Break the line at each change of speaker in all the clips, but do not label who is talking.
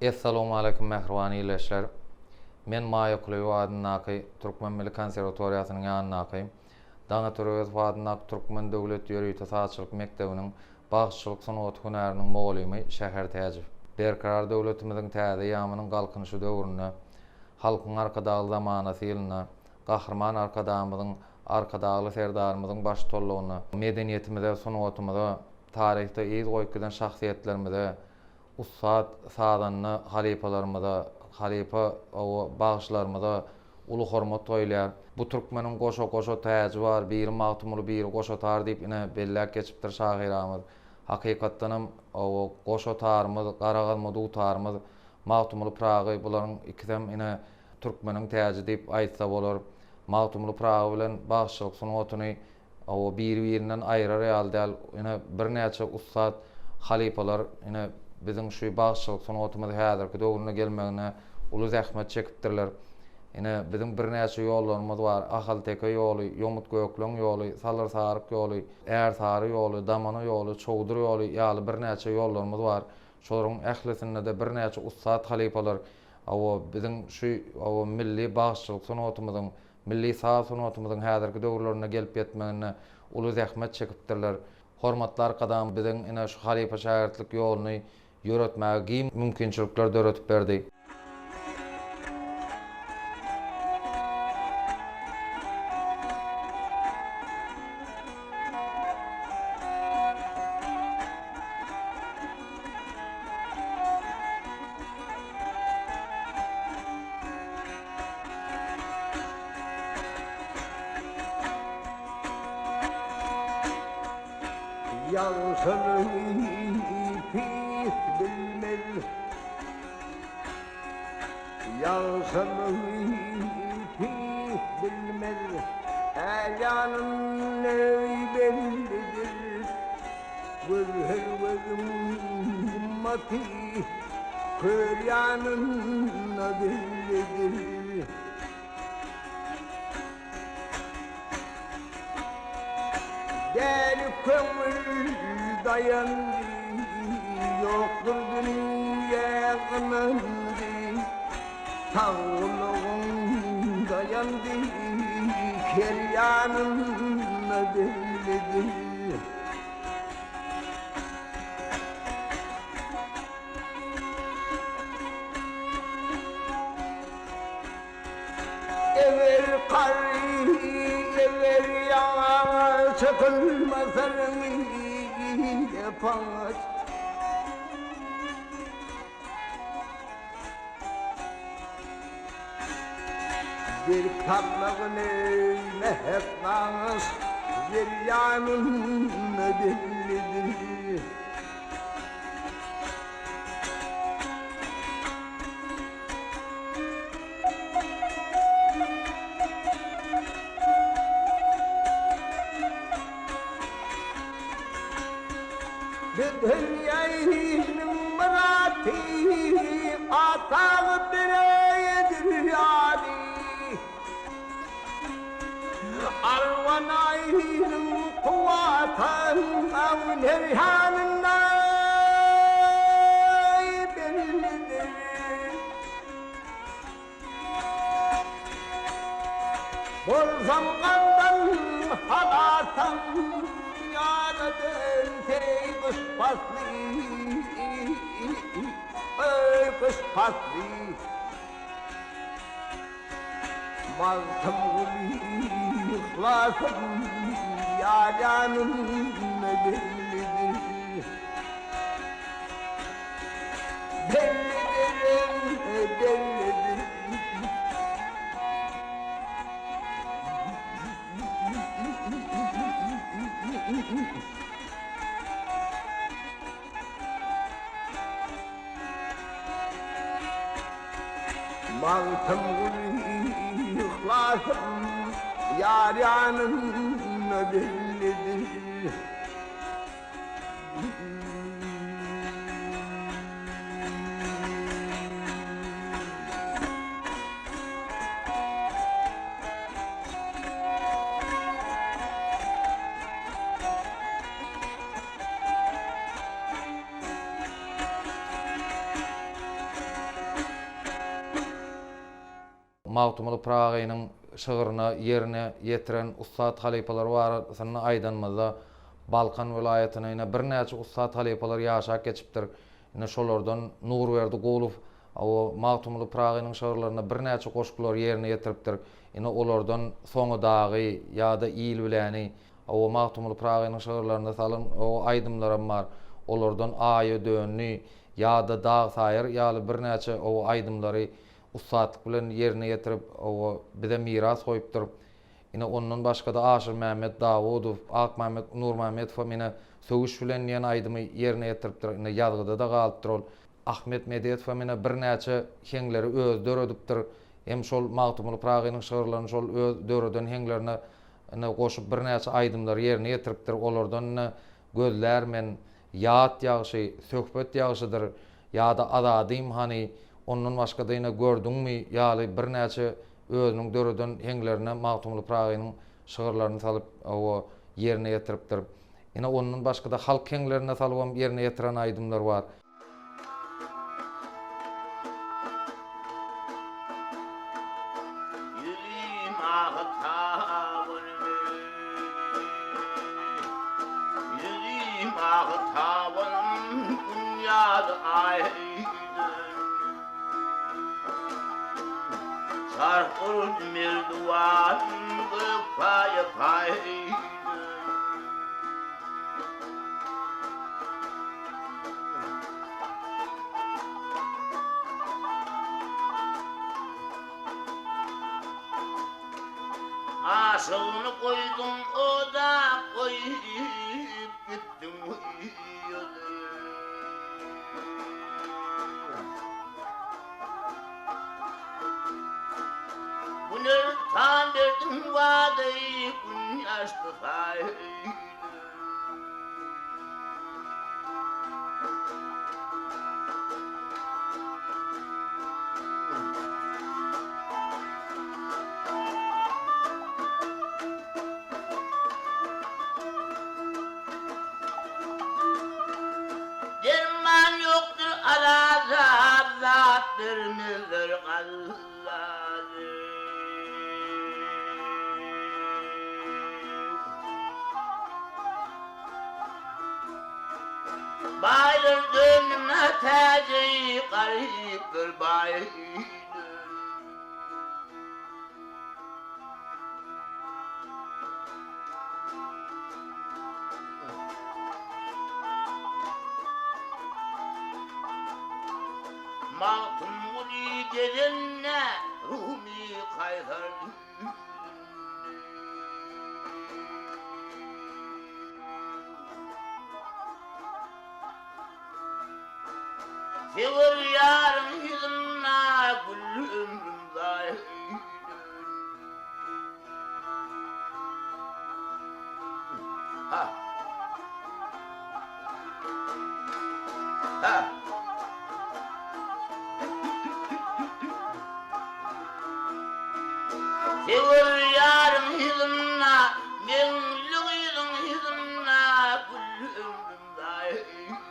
Essalawmaleýkum mähriban ildeşler! Men Maýa Kulyýewa adyndaky Türkmen milli konserwatoriýasynyň ýanyndaky Daňatar Öwezow adyndaky Türkmen döwlet ýörite sazçylyk mekdebiniň Bagşyçylyk sungaty hünäriniň mugallymy Şäher Täjow. Berkarar döwletimiziň täze eýýamynyň Galkynyşy döwründe, Halkyň Arkadagly zamanasy ýylynda Gahryman Arkadagymyzyň, Arkadagly Serdarymyzyň baştutanlygynda medeniýetimize, sungatymyza, taryhda yz goýup giden şahsyýetlerimize, ussat sazanda halypalarymyza, halypa bagşylarymyza uly hormat goýulýar. Bu türkmeniň goşa-goşa täji bar, biri Magtymguly, biri goşa tar diýip ine belläp geçipdir şahyramyz. Hakykatdanam goşa tarymyz, gara gazma dutarymyz, Magtymguly Pyragy bularyň ikisem ine türkmeniň täji diýip aýtsa bolar. Magtymguly Pyragy bilen bagşyçylyk sungatyny Hawa, biri-birinden aýyrar ýaly däl. Ine, birnäçe ussat halypalar, ine, biziň şu bagşyçylyk sungatymyz häzirki döwrüne gelmegine uly zähmet çekipdirler. Ine, biziň birnäçe ýollarymyz bar, Ahal-teke ýoly, Ýomut-Gökleň ýoly, Salyr-Saryk ýoly, Ärsary ýoly, Damana ýoly, Çowdur ýoly ýaly birnäçe ýollarymyz bar. Şolaryň ählisinde-de birnäçe ussat halypalar, hawa, biziň şu, hawa, milli bagşyçylyk sungatymyzyň Milli saz sungatymyzyň häzirki döwürlerine gelip ýetmeginde uly zähmet çekipdirler. Hormatly Arkadagymyz biziň ine şu halypa-şägirtlik ýoluny ýöretmäge giň mümkinçilikler döredip berdi.
Ýagşylygy pis bilmez, Ýagşylygy pis bilmez, Älýanyň bellidir. Gözel gözüň gymmaty, Kör ýanynda bellidir. Däli köňül daýandy, Ýokdur dünýä ynandy. Sag gulagyň daýandy, Ker ýanynda bellidir. Eger gary, eger ýaňa çykylmasaň paç. Berk saklagyn eý mähek baş, Zer ýanynda bellidir. Dünýäniň myraty atagy bireýdir ýaly. Arwanaýynyň kuwwatan her ýanynda bellidir. Bolsam gamdan halasam ýada dönseý gyş pasly, eý gyş pasly. Magtymguly yhlasym ýar ýanynda bellidir. Bellidir, bellidir. Magtymguly yhlasym ýar ýanynda bellidir.
Magtymguly Pyragynyň şygryna ýerine ýetiren ussat halypalar barasynda aýdanymyzda, Balkan welaýatynda ine birnäçe ussat halypalar ýaşap geçipdir. Ine şolardan Nurberdi Gulow o Magtymguly Pyragynyň şygyrlaryna birnäçe goşgulary ýerine ýetiripdir. Ine olardan Soňy dagy ýa-da Il biläni, o Magtymguly Pyragynyň şygyrlarynda salan o aýdymlaram bar. Olardan Aýa döndi ýa-da Dag saýar ýaly birnäçe o aýdymlary ussatlyk bilen ýerine ýetirip, o bize miras goýupdyr. Ine ondan başga-da Aşyrmämmet Dawudow, Akmämmet Nurmämmedow hem ine Sögüş bilen diýen aýdymy ýerine ýetiripdir. Ine ýazgyda-da galypdyr ol. Ahmet Mededow hem ine birnäçe heňleri özi döredipdir. Hem şol Magtymguly Pyragynyň şygyrlaryny şol öz döreden heňlerine ine goşup birnäçe aýdymlary ýerine ýetiripdir. Olardan ine Gözlär men, Ýat ýagşy, Söhbet ýagşydyr ýa-da Azadym hany, ondan başga-da ine Gördüňmi ýaly birnäçe özüniň döreden heňlerine Magtymguly Pyragynyň şygyrlaryny salyp, hawa, ýerine ýetiripdir. Ine, ondan başga-da halk heňlerine salybam ýerine ýetiren aýdymlar bar.
Ýüzüm agy tabanym, Ýüzüm agy tabanym, Gün ýaly aýdyn. Çarh urdy merduwan, Gök paýa paýdyn. Aşygyny goýduň oda goýup gitdiň Günortan berdiň wadaýy gün ýaşdy saýdy. Derman ýokdur alaja zat bermezler gallaja. Baýlar döndüme täji garyplar baý Magtymguly gelende Rumy Kaýsar Sewer ýaryň ýüzünde gülli ömrüm zaýa Ha. Ha. Sewer ýaryň yzynda, Meňli gyzyň yzynda, Gülli ömrüm zaýa eýlär.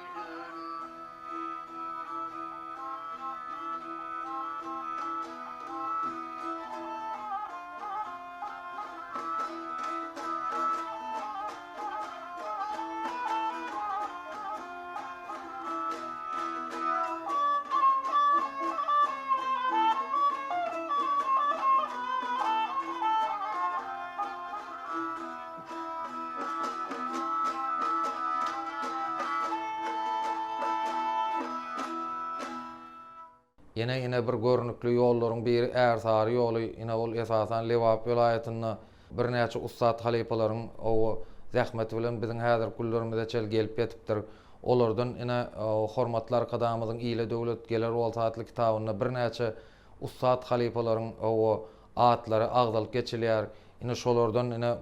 Ýene ine bir görnükli ýollaryň biri Ärsary ýoly, ine ol esasan Lebap welaýatynda birnäçe ussat halypalaryň oba zähmeti bilen biziň häzirki günlerimize çenli gelip ýetipdir. Olardan ine Hormatly Arkadagymyzyň Ile döwlet geler bolsa atly kitabynda birnäçe ussat halypalaryň oba atlary agzalyp geçilýär. Ine şolardan ine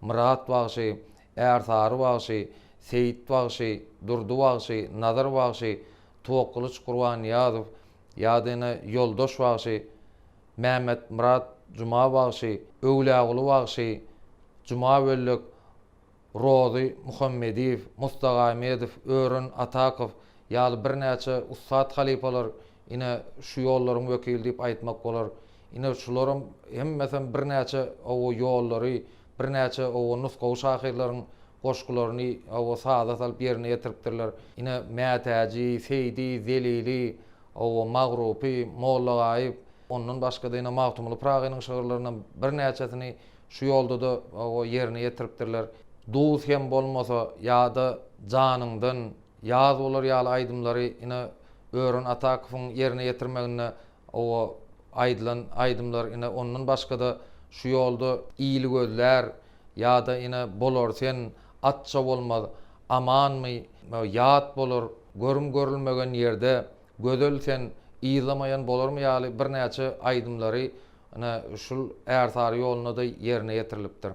Myrat bagşy, Ärsary bagşy, Seýit bagşy, Durdy bagşy, Nazar bagşy, Tuwakgylyç Gurbannyýazow, ýa-da ine Ýoldaş bagşy, Mämmetmyrat Juma bagşy, Öwlýaguly bagşy, Juma Wellek, Rozy Muhammediýew, Mustagaýmedow, Ören Atakow ýaly birnäçe ussat halypalar ine şu ýollaryň wekili diýip aýtmak bolar. Ine şularam hemmesem birnäçe owo ýollary, birnäçe owo nusgawy şahyrlaryň goşgularyny owo saza salyp ýerine ýetiripdirler. Ine Mätäji, Seýdi, Zelili, owo Magrupy, Mollagaýyp, ondan başga-da ine Magtymguly Pyragynyň şygyrlaryndan birnäçesini şu ýolda-da owo ýerine ýetiripdirler. Duz hem bolmasa ýa-da Janyňdan, Ýaz bolar ýaly aýdymlary ine Ören Atakowyň ýerine ýetirmeginde Oba aýdylan aýdymlar ine ondan başgada şu ýolda il gözlär ýada ine bolar sen atça bolmaz amanmy ýat bolar görüm görülmegen ýerde gözel sen yzlamaýan bolarmy ýaly birnäçe aýdymlary ine şul ärsary ýolunda-da ýerine ýetirilipdir.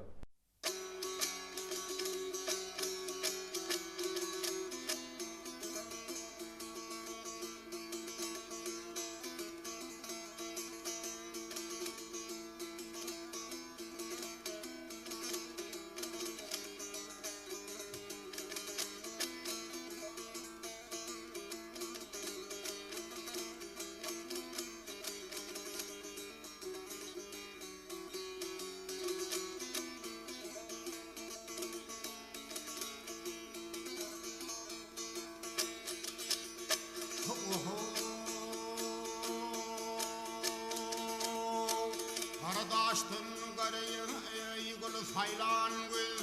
Gara daşdan garaýan eý gül saýlan gül.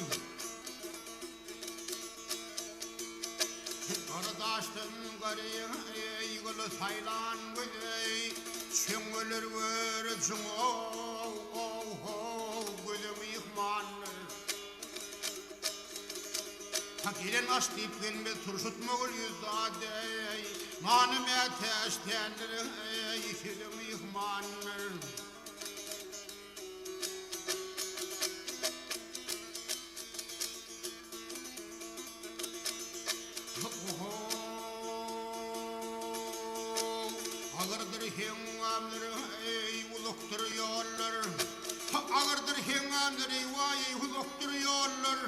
Gara daşdan garaýan eý gül saýlan gül eý. Çöňňeler görüjiň ow ow how göze myhmandyr. Ha gelen aş diýip gelmez turşutmagyl ýüz zat eý. Nana mätäç däldir eý söze myhmandyr. Agyrdyr heňňamlar, eý, uzakdyr ýollar. Agyrdyr heňňamlar, eý, waý, eý, uzakdyr ýollar.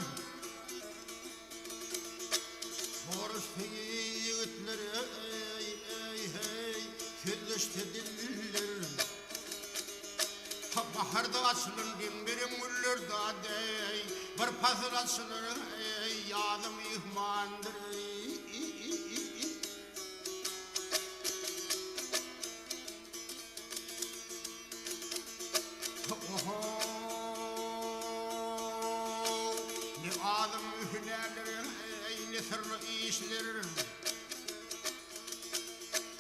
Soraşsa ýigitler, eý, eý, heý, sözleşse diller. Baharda açylan geň-bereň güller zat-eý, Bir pasyl açylar, eý, ýaza myhmandyr, eý. Ho-ho-ow, ne azym hünärler, eý, ne syrly işler.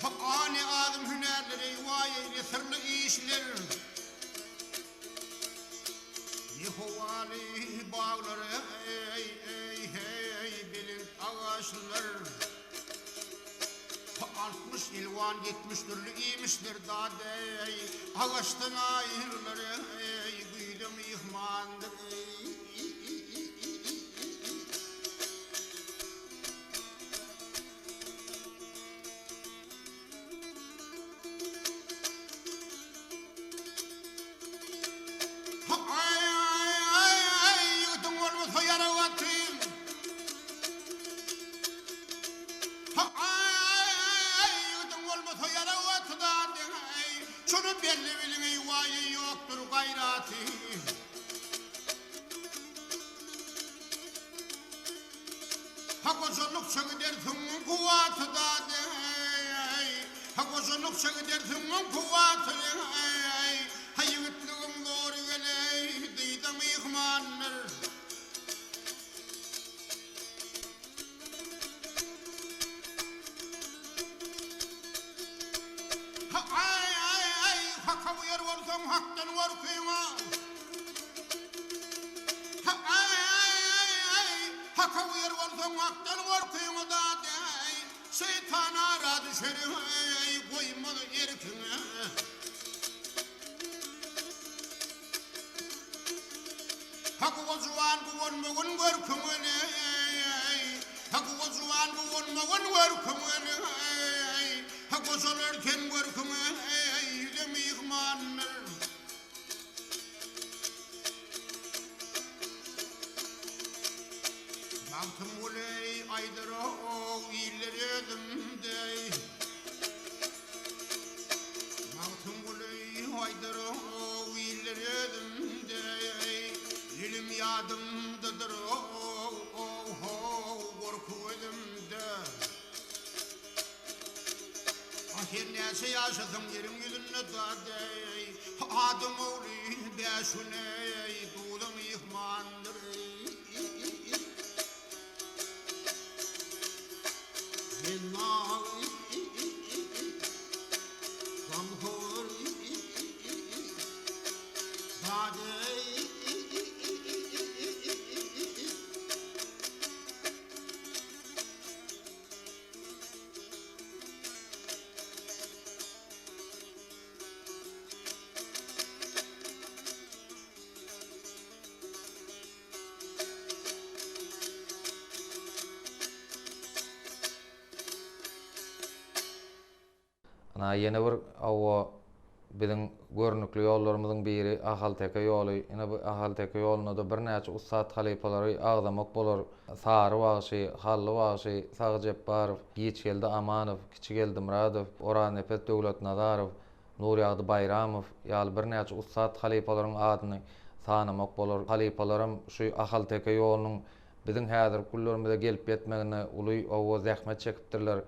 Hany azym hünärleri, waý, ne syrly işler. Ne howaly baglar, eý, eý, heý, belent agaçlar. 60 elwan, 70 dürli iýmişler dad-eý, agaçdan aýrylar, eý, güýze myhmandyr, eý. Aý-aý-aý, ýigdiň bolmasa ýarag aty. Aý-aý-aý, ýigdiň bolmasa ýarag aty da-deň-eý. Şuny belli biliň-eý, waý-eý, ýokdur gaýraty. Ha gojalykça gider süňňüň kuwwaty da-deý, Ha gojalykça gider süňňüň kuwwaty deý, Ha ýigitligiň zory geleý, dyza myhmandyr. Ha-aý-aý-aý, Haka uýar bolsaň Hakdan gorkyňa. Ha-aý-aý-aý, Haka uýar bolsaň Hakdan gorkyňa dad-eý, Şeýtan ara düşer-eý, goýmaz erkiňe. Hakyga juwan guwanmagyn görküňe-eý, Hakyga juwan guwanmagyn görküňe-eý, Ha gojalar sen görküňe-eý, ýüze myhmandyr. Magtymguly aýdar-ow, iller özüm deý. Magtymguly aýdar-ow. ýadymdadyr o-o-ho gorky gözümde. Ah her näçe ýaşasaň ýeriň ýüzünde dadeý, Adam ogly bäş güne duza myhmandyr.
Ynha, ýene bir hawa, biziň görnükli ýollarymyzyň biri Ahalteke ýoly. Ine, bu Ahalteke ýolunda-da birnäçe ussat halypalary agzamak bolar. Sary bagşy, Hally bagşy, Sagy Jepbarow, Giçgeldi Amanow, Kiçi Geldimyradow, Oraznepes Döwletnazarow, Nurýagdy Baýramow ýaly birnäçe ussat halypalaryň adyny sanamak bolar. Halypalaram şu ahalteke ýolunyň biziň häzirki günlerimize gelip ýetmeginde uly oba zähmet çekipdirler.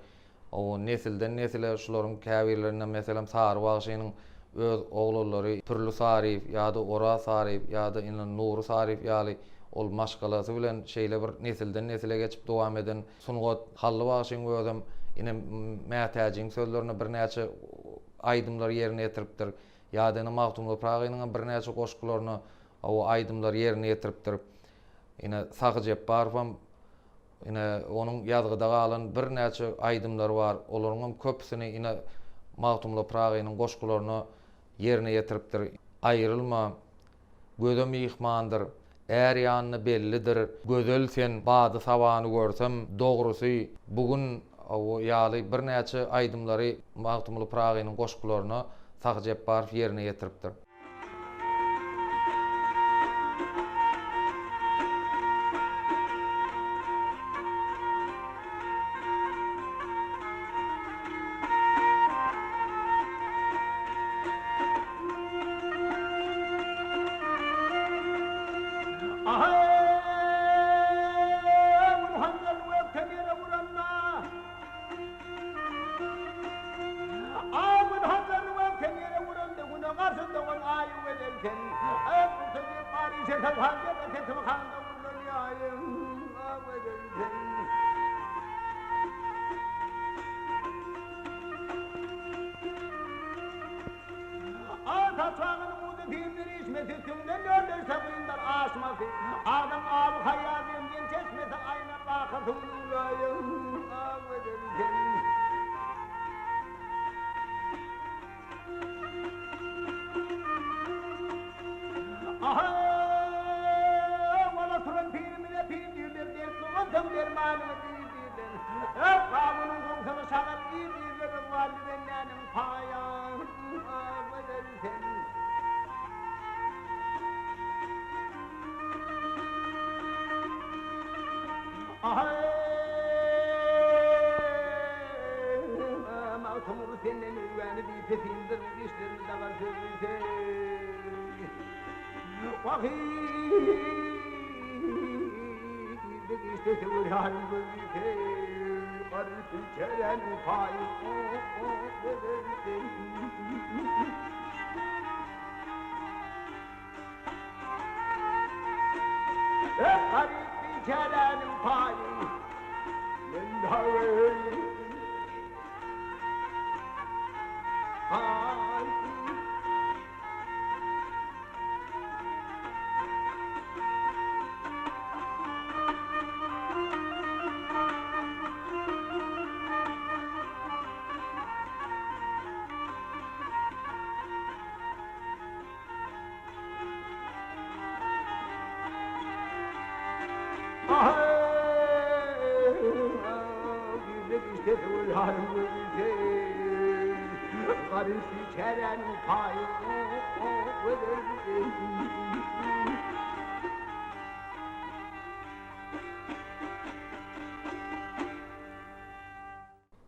Oba nesilden-nesile şularyň käbirlerinde, meselem, Sary bagşynyň öz oglanlary Pürli Saryýew ýa-da Oraz Saryýew ýa-da indi Nury Saryýew ýaly ol maşgalasy bilen şeýle bir nesilden-nesile geçip dowam eden Sungat Hally bagşyň özem ine Mätäjiň sözlerine birnäçe aýdymlary ýerine ýetiripdir. Ýa-da ine Magtymguly Pyragynyňam birnäçe goşgularyna hawa aýdymlary ýerine ýetiripdir. Ine Sahy Jepbarowam ine onuň ýazgyda galan birnäçe aýdymlary bar. Olaryňam köpüsini ine Magtymguly Pyragynyň goşgularyna ýerine ýetiripdir. Aýrylma, Göze myhmandyr, är ýanynda bellidir, Gözel sen, Bady-sabany görsem, Dogrusy, Bu gün ýaly birnäçe aýdymlary Magtymguly Pyragynyň goşgularyna Sahy Jepbarow ýerine ýetiripdir.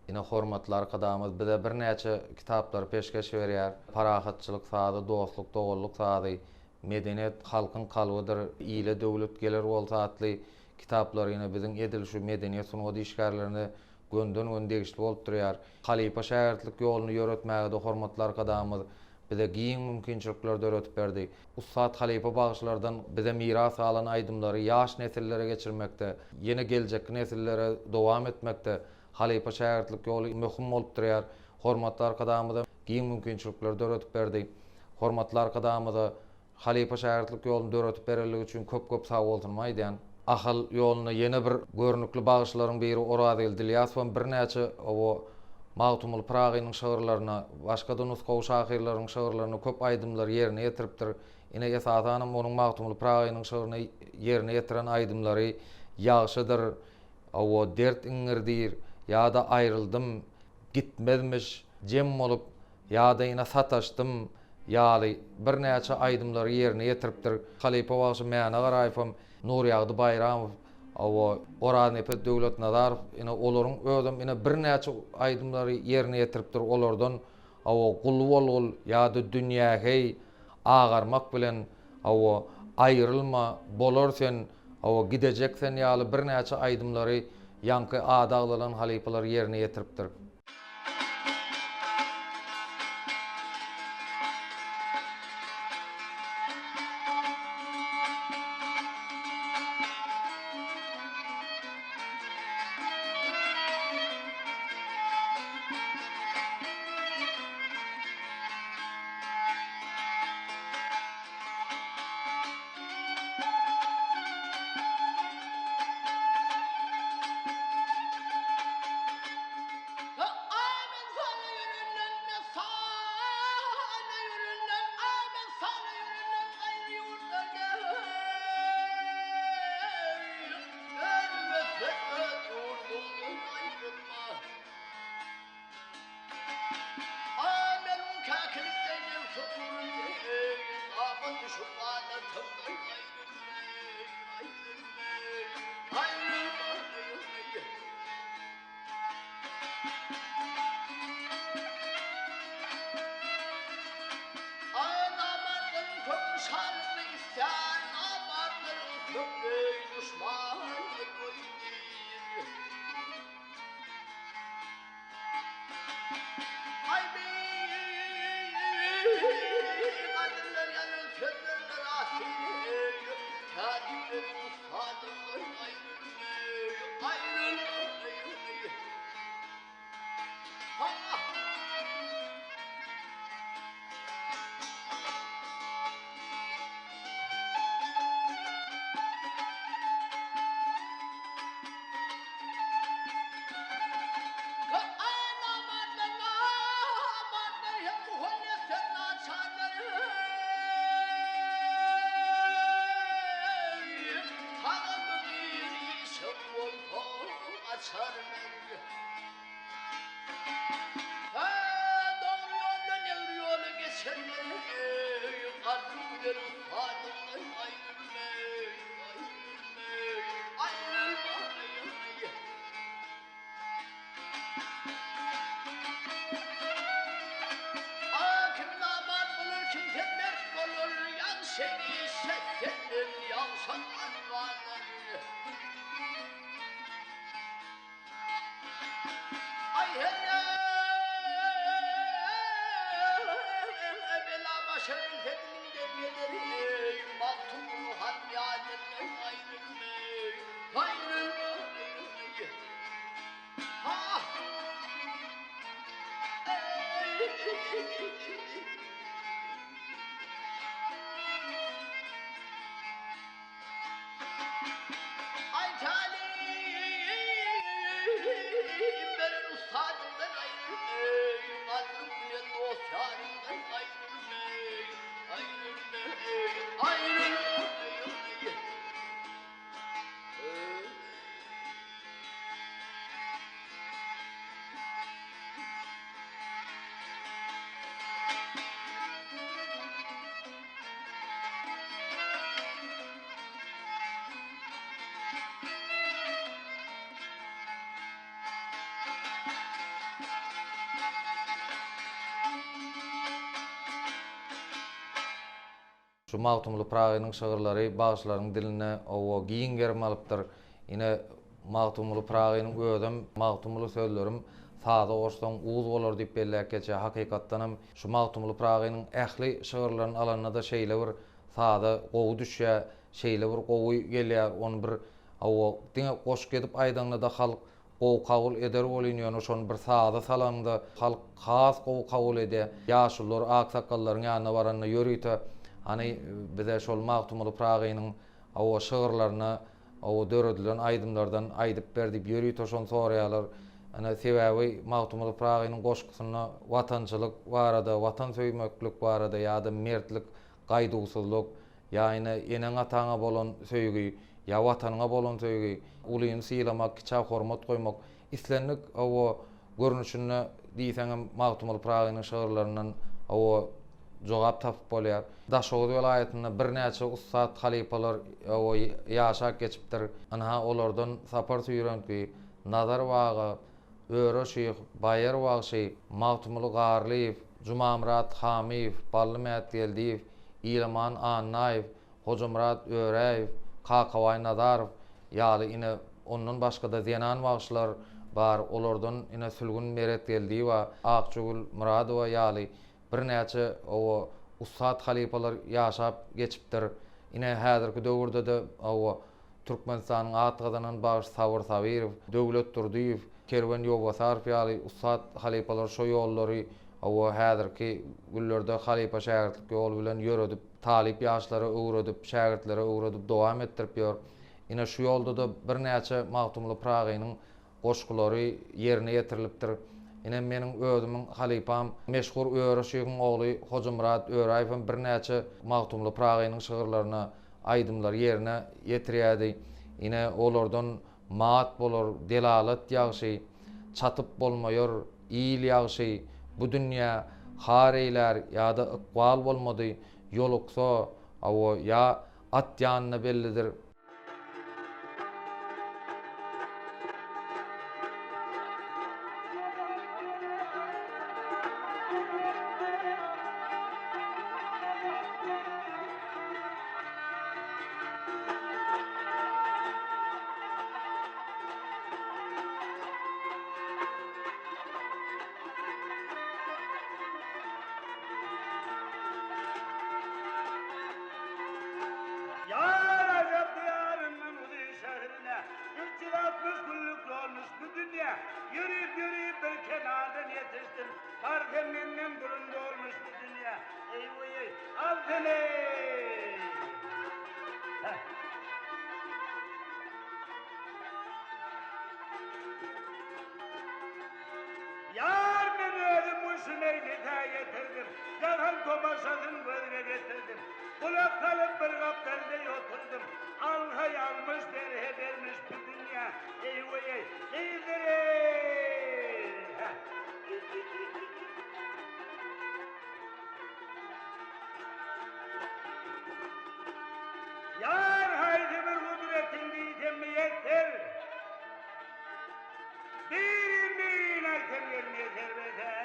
Ine, hormatly Arkadagymyz bize birnäçe kitaplary peşgeş berýär. Parahatçylyk sazy, dostluk, doganlyk sazy. Medeniýet halkyň kalbydyr, Ile döwlet geler bolsa atly kitaplary ine biziň edil şu medeniýet sungat işgärlerine gönden-göni degişli bolup durýar. Halypa-şägirtlik ýoluny ýöretmäge-de hormatly Arkadagymyz bize giň mümkinçilikler döredip berdi. Ussat halypa bagşylardan bize miras galan aýdymlary ýaş nesillere geçirmekde, ýene geljekki nesillere dowam etmekde halypa-şägirtlik ýoly möhüm bolup durýar. Hormatly Arkadagymyza giň mümkinçilikleri döredip berdi. Hormatly Arkadagymyza Halypa-şägirtlik ýoluny döredip berenligi üçin köp-köp sagbolsunymy aýdýan. Ahal ýolunda ýene bir görnükli bagşylaryň biri Orazgeldi Ylýasowam birnäçe oba Magtymguly Pyragynyň şygyrlaryna, başga-da nusgawy şahyrlaryň şygyrlaryna köp aýdymlary ýerine ýetiripdir. Ine, esasanam onuň Magtymguly Pyragynyň şygryna ýerine ýetiren aýdymlary Ýagşydyr, oba Dert iňňirdir, ýa-da Aýryldym, Gitmezmiş, Jem bolup, Ýa-da ine sataşdym ýaly birnäçe aýdymlary ýerine ýetiripdir. Halypa bagşy Mäne Garaýewem, Nurýagdy Baýramow, hawa, Oraznepes Döwletnazarow, ine olaryň özem ine birnäçe aýdymlary ýerine ýetiripdir. Olardan, hawa, Gul bolgul ýa-da Dünýä heý, Agarmak bilen, hawa, Aýrylma, Bolar sen, hawa, Gidejek sen ýaly birnäçe aýdymlary ýaňky ady agzalan halypalar ýerine ýetiripdir. Şu Magtymguly Pyragynyň şygyrlary bagşylaryň dilinde owo giň gerim alypdyr. Ine, Magtymguly Pyragynyň özem Magtymguly sözlerim saza goşsaň uz bolar diýip belläp geçýär. Hakykatdanam şu Magtymguly Pyragynyň ähli şygyrlaryny alanda-da şeýle bir saza gowy düşýär, şeýle bir gowy gelýär. Ony bir hawa diňe goşgy edip aýdaňda-da halk gowy kabul eder welin ýöne şony bir saza salaňda halk has gowy kabul edýär. Ýaşulular, aksakgallaryň ýanyna baranda ýörite hany bize şol Magtymguly Pyragynyň hawa şygyrlaryna hawa döredilen aýdymlardan aýdyp ber diýip ýörite şony soraýarlar. Ine sebäbi Magtymguly Pyragynyň goşgusynda watançylyk barada, watan söýmeklik barada ýa-da mertlik, gaýduwsyzlyk, ýa ine eneň-ataňa bolan söýgi, ýa watanyňa bolan söýgi, ulyny sylamak, kiçä hormat goýmak, islendik hawa görnüşinde diýseňem Magtymguly Pyragynyň şygyrlaryndan hawa jogap tapyp bolýar. Daşoguz welaýatynda birnäçe ussat halypalar hawa ýaşap geçipdir. Ynha olardan Sapar Süýrentgi, Nazar baga, Öre şyh, Baýar bagşy, Magtymguly Garlyýew, Jumamyrat Hamyýew, Bally Mätgeldiýew, Ilaman Annaýew, Hojamyrat Öräýew, Kakabaý Nazarow ýaly ine ondan başga-da zenan bagşylar bar, olardan ine Sülgün Meretgeldiýewa, Akjagül Myradowa ýaly birnäçe hawa ussat halypalar ýaşap geçipdir. Ine häzirki döwürde-de hawa Türkmenistanyň at gazanan bagşy Sabyr Sabyrow, Döwlet Durdyýew, Kerwen Ýowbasarow ýaly ussat halypalar şo ýollary hawa häzirki günlerde halypa-şägirtlik ýoly bilen ýöredip, talyp ýaşlara öwredip, şägirtlere öwredip dowam etdirip ýör. Ine şu ýolda-da birnäçe Magtymguly Pyragynyň goşgulary ýerine ýetirilipdir. Ine meniň özümiň halypam, meşhur Öre şyhyň ogly Hojamyrat Öräýew hem birnäçe Magtymguly Pyragynyň şygyrlaryna aýdymlary ýerine ýetirýärdi. Ine olardan Mat bolar, Delalat ýagşy, Çatyp bolmaýar, Il ýagşy, Bu dünýä har eýlär ýa-da Ykbal bolmady, Ýoluksa, hawa, ýa At ýanynda bellidir.
Ýar ajap diýaryndan uzyn şährine, 360 günlük ýolmuş bu dünýä. Ýörüp-ýörüp bir kenardan ýetişdim, Barsa menden burun dolmuş bu dünýä. Eý-weý-eý, al sen-eý! Heh. Ýar men özüm bu şu meýlise ýetirdim, Jahan tomaşasyn gözüne getirdim. Gulak salyp bir gapdalda ýoturdym, Alha ýalmyş berhe bermiş bu dünýä, Eý-weý-eý, gyzdyr-eý! Hä. Ýar haýsy bir gudretiň diýsem miýesser. Birin-birin aýtsam gelmeýär serbe-ser.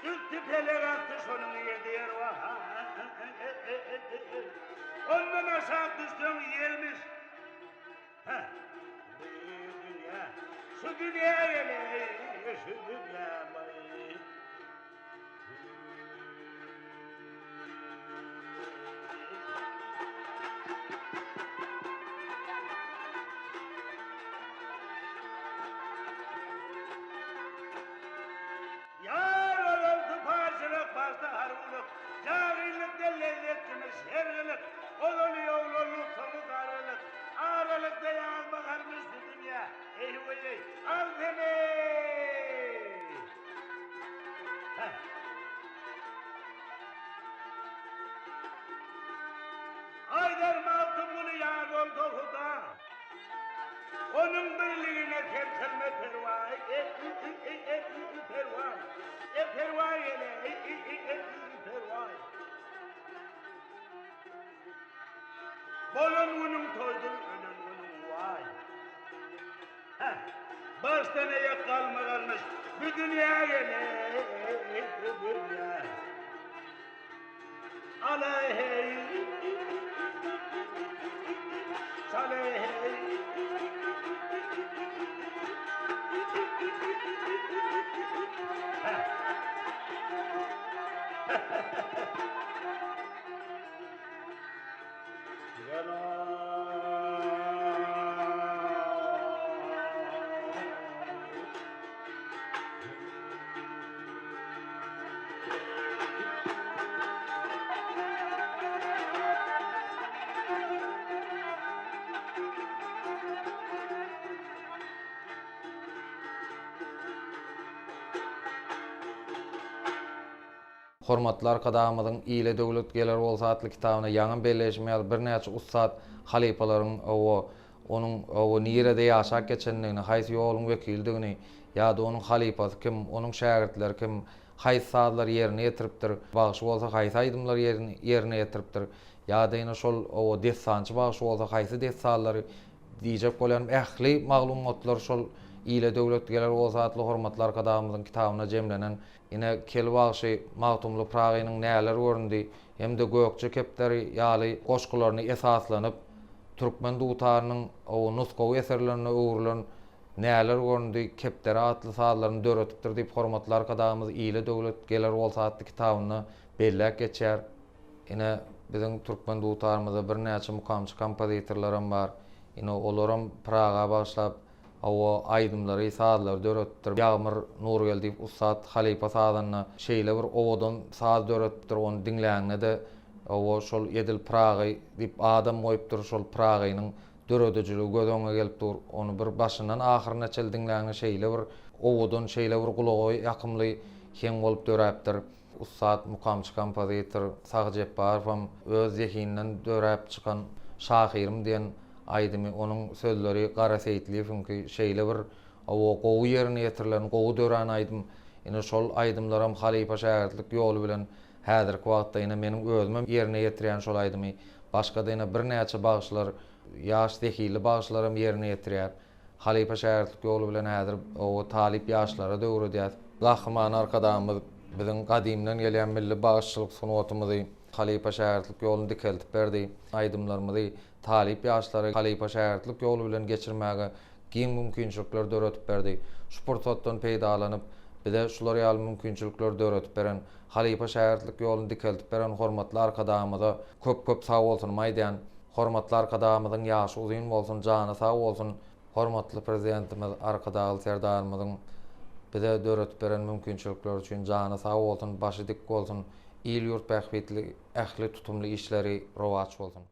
Üsti pelek asty şonuň ýedi ýer Ondan aşak düşseň ýelmiş. Heh. Bu dünýä, şu dünýä geleý, şu dünýä baý. Ýar ozal sypaýçylyk, başda harbylyk, Jahylykda lezzetlimiş her gylyk, Ozaly oglanlyk, soňy garrylyk, Aralykda ýaz baharmyş bu dünýä, Eý-weý-eý, al sen-eý! Heh. Aýdar Magtymguly ýar bolsa Huda. Onuň birligine sen kylma perwaý, e-i-i-i-e-i-i perwaý, e perwaý ele, i-i-i-e-i-i perwaý. Bolan günüň toýdur, ölen günüň waý. Heh. Başdan aýak galmagalmyş bu dünýä gelen bu dünýä. Ala heý Çala heý
Hormatly Arkadagymyzyň Ile döwlet geler bolsa atly kitabynda ýaňy belleýşim ýaly birnäçe ussat halypalaryň owo onuň owo nirede ýaşap geçendigini, haýsy ýoluň wekilidigini ýa-da onuň halypasy kim, onuň şägirtleri kim, haýsy sazlary ýerine ýetiripdir, bagşy bolsa haýsy aýdymlary ýerine ýetiripdir, ýa-da ýene şol owo dessançy bagşy bolsa haýsy dessanlary diýjek bolýanym ähli maglumatlar şol Ile döwlet geler bolsa atly hormatly Arkadagymyzyň kitabynda jemlenen. Ine, Kel bagşy Magtymguly Pyragynyň Näler göründi hem-de Gökje kepderi ýaly goşgularyny esaslanyp, türkmen dutarynyň nusgawy eserlerine öwrülen Näler göründi, Kepderi atly sazlaryny döredipdir diýip, hormatly Arkadagymyz Ile döwlet geler bolsa atly kitabynda belläp geçýär. Ine, biziň türkmen dutarymyzda birnäçe mukamçy kompozitorlaram bar. Ine, olaram Pyraga bagyşlap, Hawa, aýdymlary, sazlary döredipdir. Ýagmyr Nurgeldiýew ussat halypa sazanda şeýle bir owadan saz döredipdir, ony diňläňde-de, hawa, şol edil Pyragy diýip adam goýupdyr, şol Pyragynyň döredijiligi göz öňüňe gelip dur. Ony bir başyndan ahyryna çenli diňläňde şeýle bir owadan, şeýle bir gulaga ýakymly heň bolup döräpdir. Ussat mukamçy kompozitor Sahy Jepbarowam öz zehininden döräp çykan Şahyrym diýen aýdymy, onuň sözleri Gara Seýitliýewiňki şeýle bir hawa gowy ýerine ýetirilen, gowy dörän aýdym. Ine şol aýdymlaram halypa-şägirtlik ýoly bilen häzirki wagtda ine meniň özümem ýerine ýetirýän şol aýdymy. Başga-da ine birnäçe bagşylar, ýaş zehinli bagşylaram ýerine ýetirýär. Halypa-şägirtlik ýoly bilen häzir oba talyp ýaşlara-da öwredýäs. Gahryman Arkadagymyz biziň gadymdan gelýän milli bagşyçylyk sungatymyzy, halypa-şägirtlik ýoluny dikeldip berdi. Aýdymlarymyzy talyp ýaşlara halypa-şägirtlik ýoly bilen geçirmäge giň mümkinçilikler döredip berdi. Şu pursatdan peýdalanyp, bize şular ýaly mümkinçilikleri döredip beren, halypa-şägirtlik ýoluny dikeldip beren hormatly Arkadagymyza köp-köp sagbolsunymy aýdýan. Hormatly Arkadagymyzyň ýaşy uzyn bolsun, jany sag bolsun! Hormatly Prezidentimiz Arkadagly Serdarymyzyň bize döredip beren mümkinçilikleri üçin jany sag bolsun, başy dik bolsun, il-ýurt bähbitli ähli tutumly işleri rowaç bolsun!